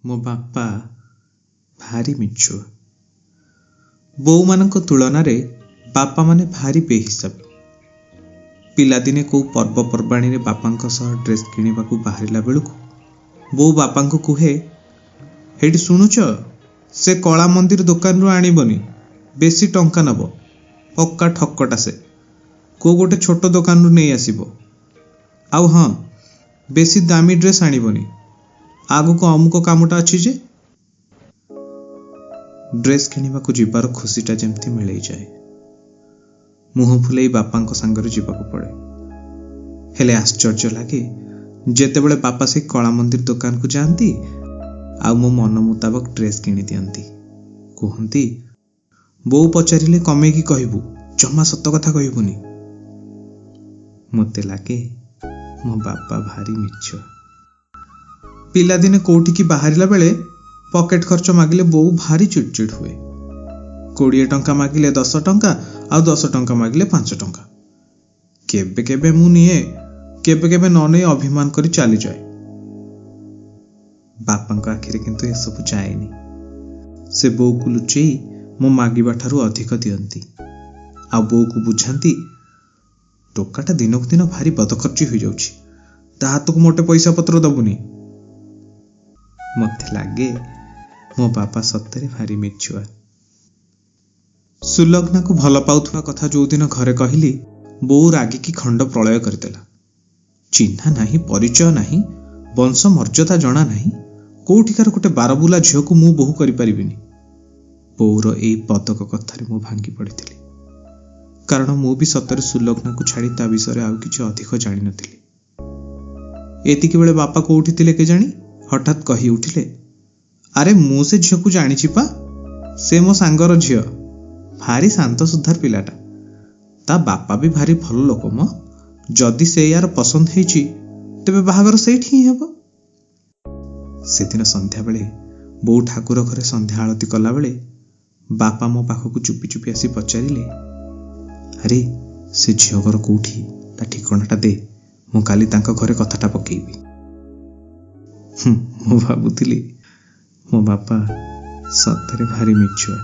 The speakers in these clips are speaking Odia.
ମୋ ବାପା ଭାରି ମିଛୁଆ। ବୋଉମାନଙ୍କ ତୁଳନାରେ ବାପାମାନେ ଭାରି ବେହିସାବୀ। ପିଲାଦିନେ କୋଉ ପର୍ବପର୍ବାଣୀରେ ବାପାଙ୍କ ସହ ଡ୍ରେସ୍ କିଣିବାକୁ ବାହାରିଲା ବେଳକୁ ବୋଉ ବାପାଙ୍କୁ କୁହେ, ହେଇଠି ଶୁଣୁଛ, ସେ କଳା ମନ୍ଦିର ଦୋକାନରୁ ଆଣିବନି, ବେଶୀ ଟଙ୍କା ନେବ, ପକ୍କା ଠକଟା ସେ, କୋଉ ଗୋଟେ ଛୋଟ ଦୋକାନରୁ ନେଇ ଆସିବ। ଆଉ ହଁ, ବେଶୀ ଦାମୀ ଡ୍ରେସ୍ ଆଣିବନି, ଆଗକୁ ଅମୁକ କାମଟା ଅଛି ଯେ। ଡ୍ରେସ୍ କିଣିବାକୁ ଯିବାର ଖୁସିଟା ଯେମିତି ମିଳେଇଯାଏ। ମୁହଁ ଫୁଲେଇ ବାପାଙ୍କ ସାଙ୍ଗରେ ଯିବାକୁ ପଡ଼େ। ହେଲେ ଆଶ୍ଚର୍ଯ୍ୟ ଲାଗେ ଯେତେବେଳେ ବାପା ସେଇ କଳା ମନ୍ଦିର ଦୋକାନକୁ ଯାଆନ୍ତି ଆଉ ମୋ ମନ ମୁତାବକ ଡ୍ରେସ୍ କିଣି ଦିଅନ୍ତି। କୁହନ୍ତି, ବୋଉ ପଚାରିଲେ କମେଇକି କହିବୁ, ଜମା ସତ କଥା କହିବୁନି। ମୋତେ ଲାଗେ ମୋ ବାପା ଭାରି ମିଛୁଆ। ପିଲାଦିନେ କୋଉଠିକି ବାହାରିଲା ବେଳେ ପକେଟ ଖର୍ଚ୍ଚ ମାଗିଲେ ବୋଉ ଭାରି ଚିଡ଼ଚିଡ଼ ହୁଏ। 20 ଟଙ୍କା ମାଗିଲେ 10 ଟଙ୍କା, ଆଉ 10 ଟଙ୍କା ମାଗିଲେ 5 ଟଙ୍କା। କେବେ କେବେ ମୁଁ ନିଏ, କେବେ କେବେ ନ ନେଇ ଅଭିମାନ କରି ଚାଲିଯାଏ। ବାପାଙ୍କ ଆଖିରେ କିନ୍ତୁ ଏସବୁ ଯାଏନି। ସେ ବୋଉକୁ ଲୁଚେଇ ମୋ ମାଗିବା ଠାରୁ ଅଧିକ ଦିଅନ୍ତି। ଆଉ ବୋଉକୁ ବୁଝାନ୍ତି, ଟୋକାଟା ଦିନକୁ ଦିନ ଭାରି ବଦଖର୍ଚ୍ଚି ହୋଇଯାଉଛି, ତା ହାତକୁ ମୋଟେ ପଇସା ପତ୍ର ଦବୁନି। ମୋତେ ଲାଗେ ମୋ ବାପା ସତରେ ଭାରି ମିଛୁଆ। ସୁଲଗ୍ନାକୁ ଭଲ ପାଉଥିବା କଥା ଯୋଉଦିନ ଘରେ କହିଲି, ବୋଉ ରାଗିକି ଖଣ୍ଡ ପ୍ରଳୟ କରିଦେଲା। ଚିହ୍ନା ନାହିଁ, ପରିଚୟ ନାହିଁ, ବଂଶ ମର୍ଯ୍ୟାଦା ଜଣା ନାହିଁ, କୋଉଠିକାର ଗୋଟେ ବାରବୁଲା ଝିଅକୁ ମୁଁ ବୋହୂ କରିପାରିବିନି। ବୋଉର ଏଇ ପଦକ କଥାରେ ମୁଁ ଭାଙ୍ଗି ପଡ଼ିଥିଲି, କାରଣ ମୁଁ ବି ସତରେ ସୁଲଗ୍ନାକୁ ଛାଡ଼ି ତା ବିଷୟରେ ଆଉ କିଛି ଅଧିକ ଜାଣିନଥିଲି। ଏତିକି ବେଳେ ବାପା କୋଉଠି ଥିଲେ କେଜାଣି, ହଠାତ୍ କହି ଉଠିଲେ, ଆରେ ମୁଁ ସେ ଝିଅକୁ ଜାଣିଛି ପା, ସେ ମୋ ସାଙ୍ଗର ଝିଅ, ଭାରି ଶାନ୍ତ ସୁଧାର ପିଲାଟା, ତା ବାପା ବି ଭାରି ଭଲ ଲୋକ ମ, ଯଦି ସେ ୟାର ପସନ୍ଦ ହେଇଛି ତେବେ ବାହାଘର ସେଇଠି ହିଁ ହେବ। ସେଦିନ ସନ୍ଧ୍ୟାବେଳେ ବୋଉ ଠାକୁର ଘରେ ସନ୍ଧ୍ୟା ଆଳତି କଲାବେଳେ ବାପା ମୋ ପାଖକୁ ଚୁପି ଚୁପି ଆସି ପଚାରିଲେ, ଆରେ ସେ ଝିଅ ଘର କୋଉଠି, ତା ଠିକଣାଟା ଦେ, ମୁଁ କାଲି ତାଙ୍କ ଘରେ କଥାଟା ପକେଇବି। ମୁଁ ଭାବୁଥିଲି ମୋ ବାପା ସତରେ ଭାରି ମିଛୁଆ।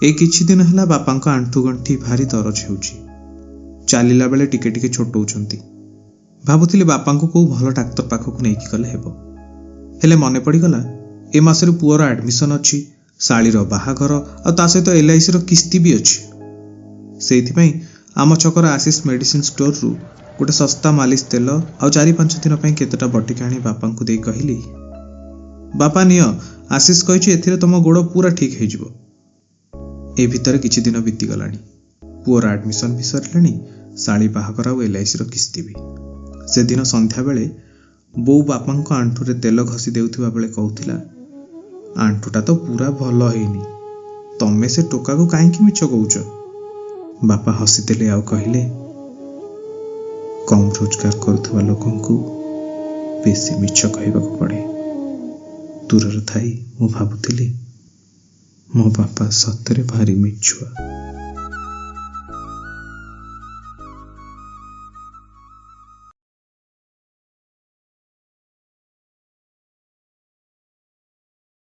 ଏଇ କିଛି ଦିନ ହେଲା ବାପାଙ୍କ ଆଣ୍ଠୁଗଣ୍ଠି ଭାରି ଦରଜ ହେଉଛି, ଚାଲିଲା ବେଳେ ଟିକେ ଟିକେ ଛୋଟଉଛନ୍ତି। ଭାବୁଥିଲି ବାପାଙ୍କୁ କୋଉ ଭଲ ଡାକ୍ତର ପାଖକୁ ନେଇକି ଗଲେ ହେବ, ହେଲେ ମନେ ପଡ଼ିଗଲା ଏ ମାସରେ ପୁଅର ଆଡମିସନ ଅଛି, ଶାଳୀର ବାହାଘର, ଆଉ ତା ସହିତ LICର କିସ୍ତି ବି ଅଛି। ସେଇଥିପାଇଁ ଆମ ଛକର ଆଶିଷ ମେଡିସିନ ଷ୍ଟୋରରୁ ଗୋଟେ ଶସ୍ତା ମାଲିସ ତେଲ ଆଉ 4-5 ଦିନ ପାଇଁ କେତେଟା ବଟିକା ଆଣି ବାପାଙ୍କୁ ଦେଇ କହିଲି, ବାପା ନିଅ, ଆଶିଷ କହିଛି ଏଥିରେ ତମ ଗୋଡ଼ ପୁରା ଠିକ୍ ହେଇଯିବ। ଏ ଭିତରେ କିଛି ଦିନ ବିତିଗଲାଣି, ପୁଅର ଆଡମିସନ ବି ସରିଲାଣି, ଶାଳୀ ବାହାଘର ଆଉ LICର କିସ୍ତି ବି। ସେଦିନ ସନ୍ଧ୍ୟାବେଳେ ବୋଉ ବାପାଙ୍କ ଆଣ୍ଠୁରେ ତେଲ ଘଷି ଦେଉଥିବା ବେଳେ କହୁଥିଲା, ଆଣ୍ଠୁଟା ତ ପୁରା ଭଲ ହେଇନି, ତମେ ସେ ଟୋକାକୁ କାହିଁକି ମିଛ କହୁଛ? ବାପା ହସିଦେଲେ ଆଉ କହିଲେ, କମ୍ ରୋଜଗାର କରୁଥିବା ଲୋକଙ୍କୁ ବେଶୀ ମିଛ କହିବାକୁ ପଡ଼େ। ଦୂରରେ ଥାଇ ମୁଁ ଭାବୁଥିଲି ମୋ ବାପା ସତରେ ଭାରି ମିଛୁଆ।